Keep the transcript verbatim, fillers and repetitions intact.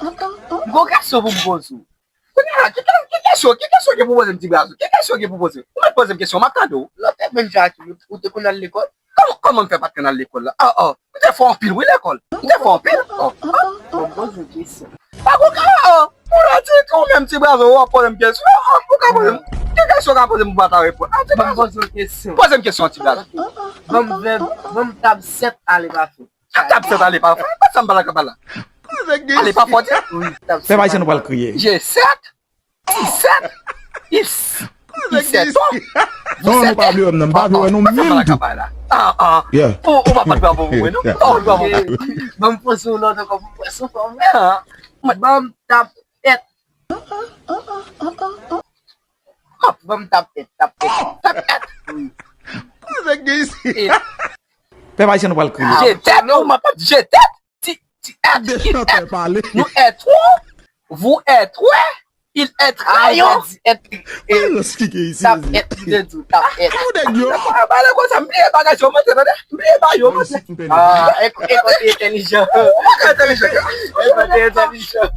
M gon kesyon pou m poze w. Kounye a, ki ke- ki kesyon, ki kesyon gen pou poze m, ti baz? Ki kesyon gen pou poze? Ou mèt poze m kesyon, m ap tande w. Lòt te menm jan ak ou, ou te konn al lekòl? Kòman, kòman m fè pa t konn al lekòl la? Ah, ah. M te fò anpil, wi, lekòl. M te fò anpil. Oh, ah. Bon, m poze w kesyon. Pa gon ka, oh. Ou la, ti, ou menm, ti baz, w ap poze m kesyon. Ah, ou ka poze m. Ki kesyon w ka poze m pou m pa ta reponn? Ah, ti baz. Bon, m poze w kesyon. Poze m kesyon, ti baz. Ban m vèb, ban m tab sèt ale pa fè. Tab sèt ale pa fè. Sa m pale ak pale la? Ale pa fè, di. Wi, tab sèt. Pèp ayisyen, nou pral kriye. G sèt. Ti sèt. Is. Ti sèt. Non, nou pa vle wè m nan, m pa vle wè nou menm tou. Ah, ah. Yeah. Ou, ou pa, pa t bravo pou mwen, non? Oh, bravo. Ban m poze w lòt ankò pou m wè si w fò m wè. Ah. Ban m tab sèt. Ban m tab sèt, tab sèt. Tab sèt. Wi. Pèp ayisyen, nou pral kriye. Je t'aime, ou mwen pa t je t'aime. Ti, ti, ah, il t'aime. Nous êtrons, vous êtrez, il êtrayons. Tap et, li te di w, tap et. Ou nèg yo. Pale konsa, m bliye bagay yo, mwen te tande. M bliye bagay yo, mwen te. Ah, e kote entèlijan. E kote entèlijan. E kote entèlijan.